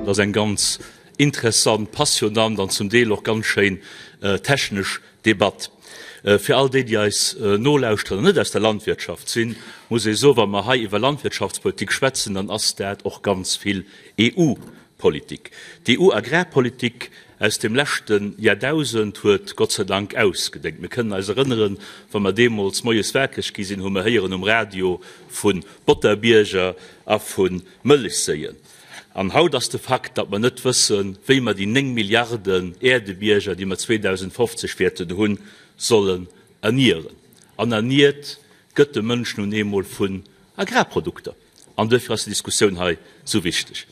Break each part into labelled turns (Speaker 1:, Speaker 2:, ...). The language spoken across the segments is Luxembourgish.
Speaker 1: Dat ass eng ganz interessant, passionant an zum Deel och ganz schéin technesch Debatt. Fir all déi, déi eis nolauschteren an net aus der Landwirtschaft sinn, muss ee soen, wa mer hei iwwer Landwirtschaftspolitik schwätzen, dann ass dat och ganz vill EU-Politik. D'EU-Agrarpolitik aus dem leschte Jahrdausend huet Gott sei Dank ausgedéngt. Mir kënnen eis erënneren, wa mer deemools moies wakereg gi sinn, hu mer héieren um Radio vu Botterbierger a vu Mëllechséien. An haut ass de Fakt, datt mer net wëssen, wéi mer déi 9 Milliarden Äerdebierger, déi mer 2050 wäerten hunn, sollen ernieren. An erniert gëtt de Mënsch nun eemol vun Agrarprodukter. An duerfir ass déi Diskussioun hei esou wichteg.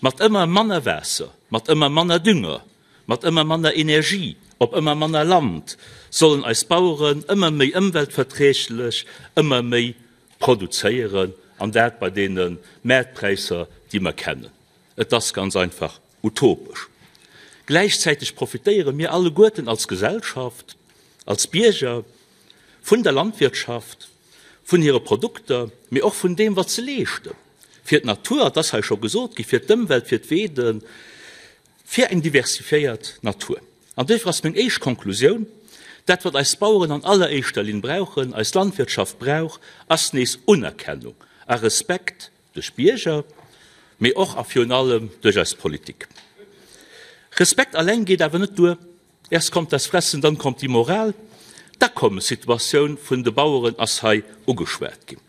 Speaker 1: Mat ëmmer manner Waasser, mat ëmmer manner Dünger, mat ëmmer manner Energie, op ëmmer manner Land sollen eis Baueren ëmmer méi ëmweltverträglech, ëmmer méi produzéieren, an dat bei deene Mäertpräisser, déi mer kennen. Et ass ganz einfach utopesch. Gläichzäiteg profitéiere mir alleguerten als Gesellschaft, als Bierger vun der Landwirtschaft, vun hire Produkter, mee och vun deem, wat se leeschten fir d'Natur, et ass hei scho gesot gi, fir d'Ëmwelt, fir d'Weeden, fir eng diversifiéiert Natur. An duerfir ass meng éischt Konklusioun, Dat, wat eis Baueren an alleréischter Linn brauchen, eis Landwirtschaft brauch, ass nees Unerkennung a Respekt duerch d'Bierger, mee och a virun allem duerch eis Politik. Respekt alleng geet awer net duer. Erst kommt das Fressen, dann kommt die Moral. D'Akommessituatioun vun de Baueren ass hei ugeschwat ginn.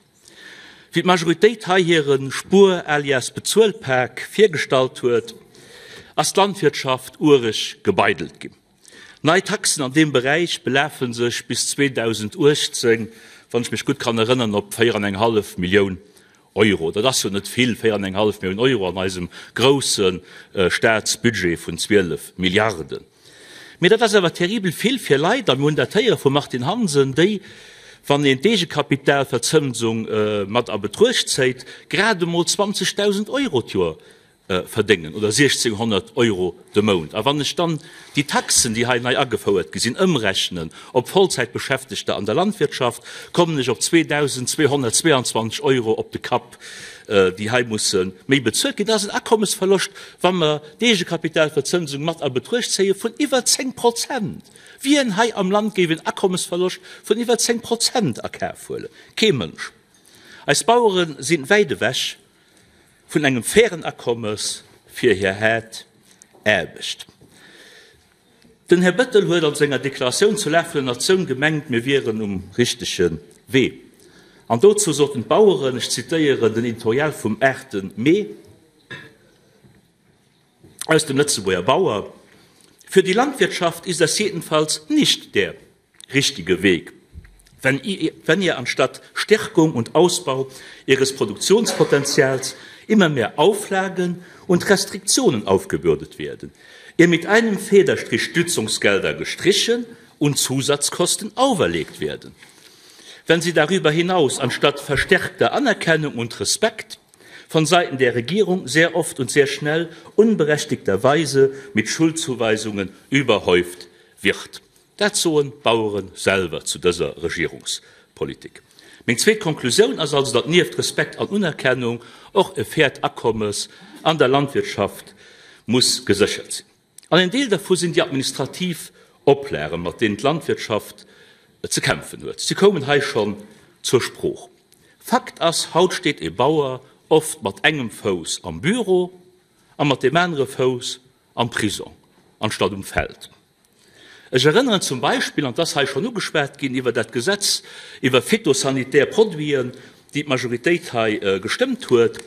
Speaker 1: Wéi d'Majoritéit hei hire Spuer alias Bezuelpak virgestallt huet, ass d'Landwirtschaft uereg gebeidelt ginn. Nei Taxen an deem Beräich belafe sech bis 2018, wann ech mech gutt kann erënnern, op 4 an eng hallef Millioun Euro. Dat ass jo net vill, 4 an eng hallef Millioun Euro an eisem grousse Staatsbudget vun 12 Milliarden. Mee dat ass awer terribel vill fir Leit, a mir hunn dat héiere vum Martine Hansen, déi, wann een d'Eegekapitalverzënsung mat a Betruecht zéit, grad emol 20.000 Euro d'Joer verdéngen oder 1.600 Euro de Mount. A wann ech dann déi Taxen, déi hei nei agefouert gi sinn, ëmrechnen op Vollzäitbeschäftegter an der Landwirtschaft, kommen ech op 2.222 Euro op de Kapp, déi hei musse méi bezuelt ginn. Dat ass en Akommesverloscht, wa mer d'Eegekapitalverzënsung mat a Betruecht zéie vun iwwer 10 Prozent. Wien hei am Land géif en Akommesverloscht vun iwwer 10 Prozent a Kaf huelen? Kee Mënsch. Eis Bauere si wäit ewech vun engem fairen Akommes fir hir haart Aarbecht. Den Här Bettel huet an senger Deklaratioun zur Lag vun der Natioun gemengt, mir wieren um richtege Wee. An dozou soten d'Baueren, ech zitéieren den Editorial vum 8 Mee aus dem Lëtzebuerger Bauer, Für die Landwirtschaft ist das jedenfalls nicht der richtige Weg, wenn wenn ihr anstatt Stärkung und Ausbau ihres Produktionspotenzials immer mehr Auflagen und Restriktionen aufgebürdet werden, ihr mit einem Federstrich Stützungsgelder gestrichen und Zusatzkosten auferlegt werden. Wenn sie darüber hinaus anstatt verstärkter Anerkennung und Respekt von Seiten der Regierung sehr oft und sehr schnell unberechtigterweise mit Schuldzuweisungen überhäuft wird. Dat soen d'Bauere selwer zu dëser Regierungspolitik. Meng zweet Konklusioun ass also, datt nieft Respekt an Unerkennung och e fairt Akommes an der Landwirtschaft muss geséchert sinn. An en Deel dervu sinn déi administrativ Oplagen, mat deenen d'Landwirtschaft ze kämpfen huet. Si koumen hei schonn zur Sprooch. Fakt ass, haut steet e Bauer oft mat engem Fouss am Büro a mat deem anere Fouss am Prisong, anstatt um Feld. Ech erënneren zum Beispill, an 't ass hei schonn ugeschwat ginn, iwwer dat Gesetz iwwer phytosanitär Produiten, déi d'Majoritéit hei gestëmmt huet,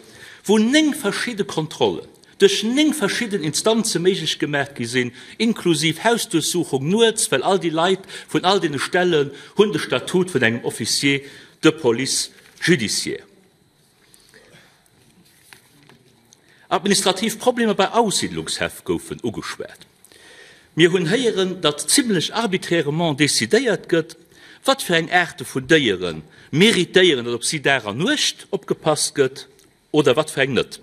Speaker 1: wou 9 verschidde Kontrollen duerch 9 verschidden Instanze méiglech gemaach gi sinn, inklusiv Hausduerchsuchung nuets, well all déi Leit vun all deene Stellen hunn de Statut vun engem Officier de police judiciaire. Administrativ Problemer bei Aussiedlungshäff goufen ugeschwat. Mir hunn héieren, datt zimlech arbitrairement decidéiert gëtt, wat fir eng Aarte vun Déiere méritéieren, datt op si Dag an Nuecht opgepasst gëtt oder wat fir eng net.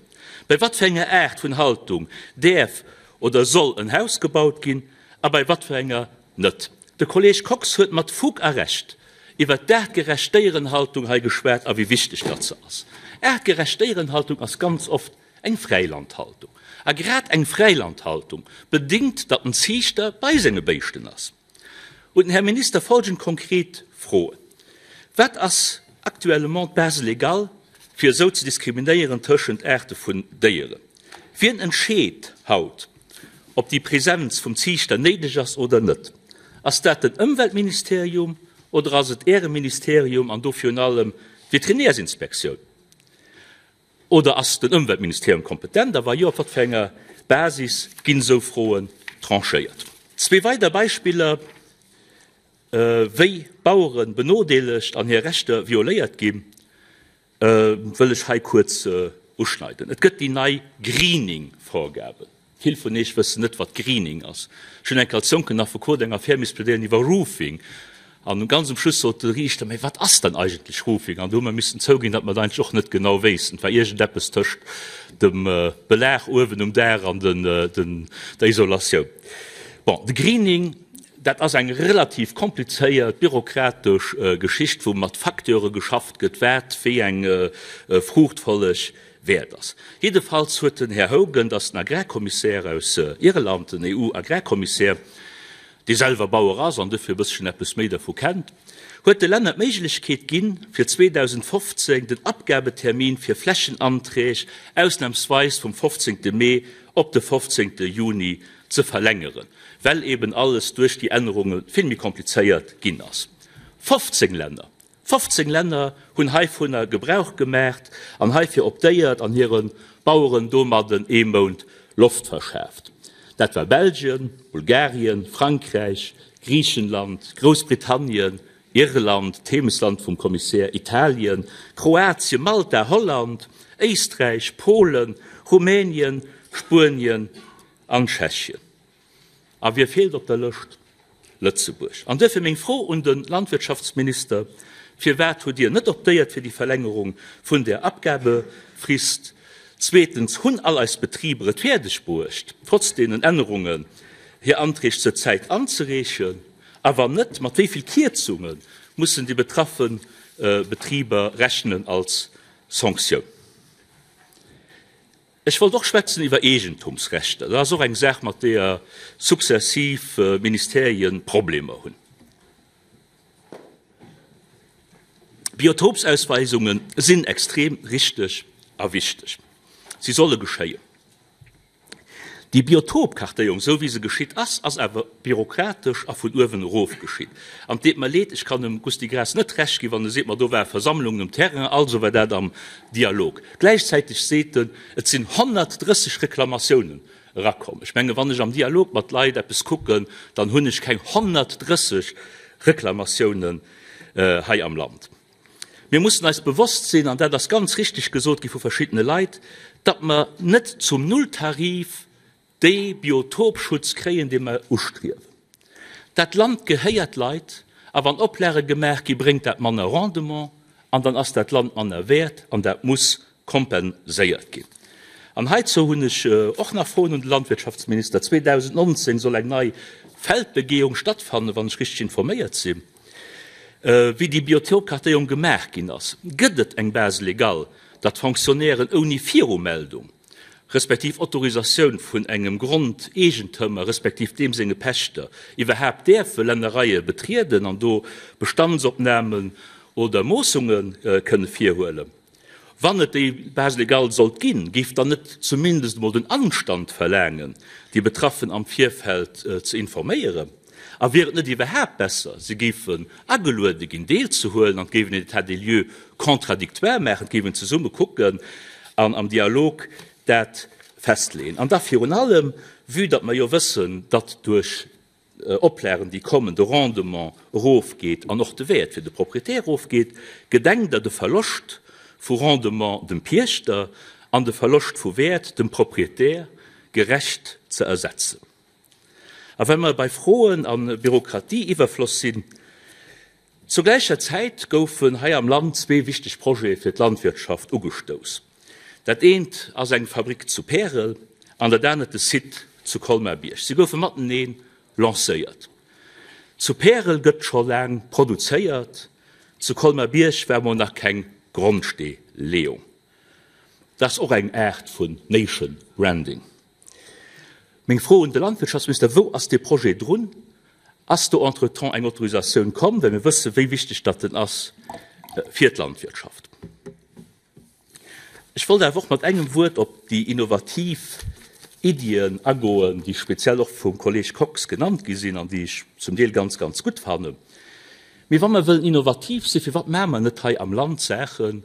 Speaker 1: Bei wat fir enger Aart vun Haltung däerf oder soll en Haus gebaut ginn a bei wat fir enger net. De Kolleeg Kox huet mat Fug a Recht iwwert d'aartgerecht Déierenhaltung hei geschwat a wéi wichteg datt se ass. Aartgerecht Déierenhaltung ass ganz oft eng Fräilandhaltung. A grad eng Fräilandhaltung bedingt, datt den Ziichter bei senge Béischten ass. Un den Här Minister folgend konkret Froen, Wat ass actuellement d'Base légale, fir esou ze diskriminéieren tëschent Aarte vun Déieren? Wien entscheet haut, ob déi Präsenz vum Ziichter néideg ass oder net? Ass dat den Ëmweltministerium oder ass et Äre Ministerium an do virun allem d'Veterinärsinspektioun? Oder ass den Ëmweltministerium kompetent a wa jo, op wat fir enger Basis ginn esou Froen tranchéiert? Zwee weider Beispiller, wéi Bauere benodeelegt an hir Rechter violéiert ginn, wëll ech hei kuerz uschneiden. Et gëtt déi nei Greening-Vorgaben. Vill vun iech wëssen net, wat Greening ass. Ech hunn eng Kéier als jonken Affekot eng Affär misst plädéieren iwwer Roofing. An ganz um Schluss sot de Riichter, Mä wat ass dann eigentlech Roofing? An do hu mer missen zouginn, datt mer et eigentlech och net genau wéissten. Et war iergendeppes tëscht dem Belag uewen um Daach an der Isolatioun. Bon, de Greening, dat ass eng relativ komplizéiert bürokratesch Geschicht, wou mat Facteure geschafft gëtt, wat wéi eng Fruuchtfolleg wäert ass. Jiddefalls huet den Här Hogan, dat ass den Agrarkommissär aus Irland, den EU-Agrarkommissär, dee selwer Bauer ass an duerfir e bësschen eppes méi dervu kennt, huet de Länner d'Méiglechkeet ginn, fir 2015 den Abgabetermin fir Flächenanträg ausnahmsweis vum 15. Mee op de 15. Juni ze verlängeren, well eben alles duerch déi Ännerunge vill méi komplizéiert ginn ass. 15 Länner! 15 Länner hunn heivunner Gebrauch gemaacht an heifir optéiert an hire Baueren domadden ee Mount Loft verschaaft. Dat war Belgien, Bulgarien, Frankräich, Griichenland, Groussbritannien, Irland, d'Heemesland vum Kommissär, Italien, Kroatien, Malta, Holland, Éisträich, Polen, Rumänien, Spuenien an Tschechien. A wie feelt op der Lëscht? Lëtzebuerg. An duerfir meng Fro un de Landwirtschaftsminister, Firwat hutt Dir net optéiert fir déi Verlängerung vun der Abgabefrist? Zweetens, hunn all eis Betriber et fäerdeg bruecht, trotz deenen Ännerungen hir Anträg zur Zäit anzereechen? A wann net, mat wéi vill Kierzunge mussen déi betraffe Betriber rechnen als Sanktioun? Ech wollt och schwätzen iwwer Eegentumsrechter. Dat ass och eng Saach, mat deeër successiv Ministerien Problemer hunn. Biotopsausweisunge sinn extrem richteg a wichteg. Si solle geschéien. Déi Biotopkartéierung, esou wéi se geschitt ass, ass awer bürokratesch a vun uewen erof geschitt. An et deet mer leed, ech kann dem Gusty Graas net Recht ginn, wann e seet, ma do ware Versammlungen um Terrain, also war dat am Dialog. Gläichzäiteg seet en, et sinn 130 Reklamatiounen erakomm. Ech menge wann ech am Dialog mat Leit eppes kucken, dann hunn ech keng 130 Reklamatiounen hei am Land. Mir mussen eis bewosst sinn, an dat ass ganz richtig gesot gi vu verschiddene Leit, datt mer net zum Nulltarif dee Biotopschutz kréien, dee mer ustriewen. Dat Land gehéiert Leit, a wann Oplage gemaach gi bréngt dat manner Rendement an dann ass dat Land manner wäert an dat muss kompenséiert ginn. An heizou hunn ech och nach Froen un de Landwirtschaftsminister. 2019 soll eng nei Feldbegehung stattfannen, wann ech richtig informéiert sinn. Wéi déi Biotopkartéierung gemaach ginn ass, gëtt et eng Base légale, datt Fonctionnairen ouni Virumeldung respektiv Autorisatioun vun engem Grondeegentëmer respektiv deem senge Pächter iwwerhaapt däerfe Lännereie betrieden an do Bestandsopnamen oder Moossunge kënne virhuelen? Wann et déi Base légale sollt ginn, géif dann net zumindest emol den Anstand verlaangen, déi Betraffen am Virfeld ze informéieren? A wier et net iwwerhaapt besser, si géifen ageluede ginn, deelzehuelen an et géif een en État des lieux contradictoire maachen, et géif een zesumme kucken an am Dialog dat festleeën? An da virun allem, vue datt mer jo wëssen, datt duerch Oplagen, déi kommen, de Rendement erofgeet an och de Wäert fir de Proprietär erofgeet, gedenkt Der de Verloscht vu Rendement dem Piechter an de Verloscht vu Wäert dem Proprietär gerecht ze ersetzen? A well mer bei Froen a Bürokratieiwwerfloss sinn, Zur gläicher Zäit goufen hei am Land zwee wichteg Projete fir d'Landwirtschaft ugestouss. Dat eent ass eng Fabrick zu Pärel an dat anert de Site zu Colmar-Bierg. Si goufe matenee lancéiert. Zu Pärel gëtt scho laang produzéiert, zu Colmar-Bierg war mol nach keng Grondsteeleeung. Dat ass och eng Aart vun Nation Branding. Meng Fro un de Landwirtschaftsminister, Wou ass dee Projet drun? Ass do entretemps eng Autorisatioun komm? Well mir wëssen, wéi wichteg datt en ass fir d'Landwirtschaft. Ech wollt awer och mat engem Wuert op déi innovativ Iddien agoen, déi speziell och vum Kolleeg Kox genannt gi sinn an déi ech zum Deel ganz, ganz gutt fannen. Mee wa mer wëllen innovativ sinn, firwat maache mer net hei am Land Saachen,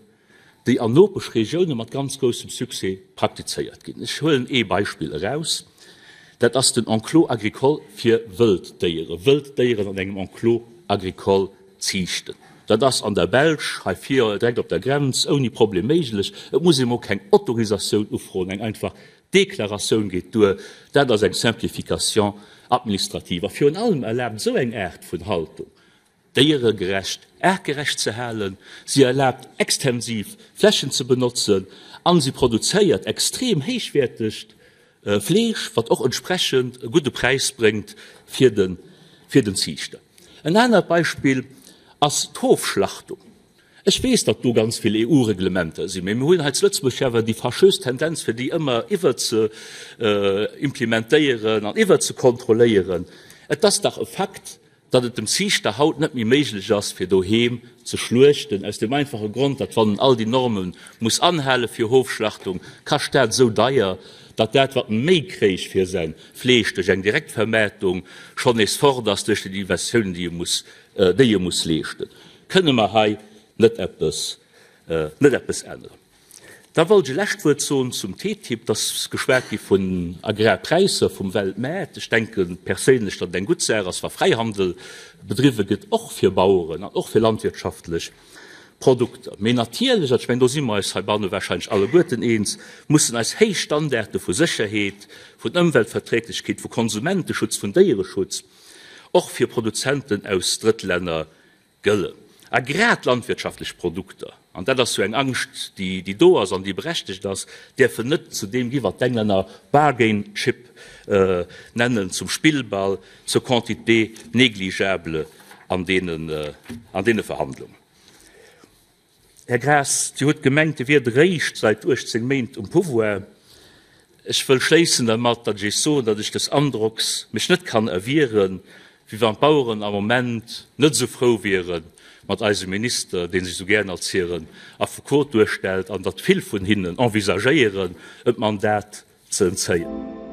Speaker 1: déi an Nopeschregioune mat ganz groussem Succès praktizéiert ginn. Ech huelen ee Beispill eraus, dat ass den Enclos agricole fir Wëlddéieren, Wëlddéieren an engem Enclos agricole ziichten. Dat ass an der Belsch, hei vir direkt op der Grenz, ouni Problem méiglech. Et muss ee mol keng Autorisatioun ufroen, eng einfach Deklaratioun geet duer. Dat ass eng Simplification administrative. A virun allem erlaabt esou eng Aart vun Haltung, déieregerecht, aartgerecht ze halen, si erlaabt extensiv Flächen ze benotzen an si produzéiert extrem héichwäertegt Fleesch, wat och entsprechend e gudde Präis bréngt fir den fir den Ziichter. En anert Beispill ass d'Hofschlachtung. Ech weess, datt do ganz vill EU-Reglementer sinn, mee mir hunn hei zu Lëtzebuerg jo awer déi fâcheuse Tendenz, fir déi ëmmer iwwer ze implementéieren an iwwer ze kontrolléieren. Et ass dach e Fakt, datt et dem Ziichter haut net méi méiglech ass, fir doheem ze schluechten, aus deem einfache Grond, datt wann en all déi Norme muss anhale fir Hofschlachtung, kascht dat esou deier, datt dat, wat en méi kréich fir säi Fleesch duerch eng Direktvermaartung, schonn nees fort ass duerch déi Investitiounen, déi e muss, déi e muss leeschten. Kënne mer hei net eppes, net eppes änneren? Da wollt ech e lescht Wuert soen zum TTIP. Et ass geschwat gi vun Agrarpräisser, vum Weltmaart. Ech denke perséinlech, datt et eng gutt Saach ass, wa Fräihandel bedriwwe gëtt, och fir Baueren an och fir landwirtschaftlech Produkter. Mee natierlech, an ech mengen, do si mer eis heibanne wahrscheinlech alleguerten eens, mussen eis héich Standarde vu Sécherheet, vun Ëmweltverträglechkeet, vu Konsumenteschutz, vun Déiereschutz och fir Produzenten aus Drëttlänner Gëllen. A grad landwirtschaftlech Produkter, an dat ass jo eng Angscht, déi déi do ass an déi berechtegt ass, däerfen net zu deem gi wat d'Englänner Bargain chip nennen, zum Spillball, zur Quantité négligeable an deenen an deene Verhandlungen. Här Graas, Dir hutt gemengt, Dir wiert eréischt seit 18 Méint um Pouvoir. Ech wëll schléissen dermat, datt ech Iech soen, datt ech des Androcks mech net kann erwieren, wéi wann d'Baueren am Moment net esou frou wiere mat eisem Minister, dee sech esou gären als hiren Affekot duerstellt, an datt vill vun hinnen envisagéieren, em d'Mandat ze entzéien.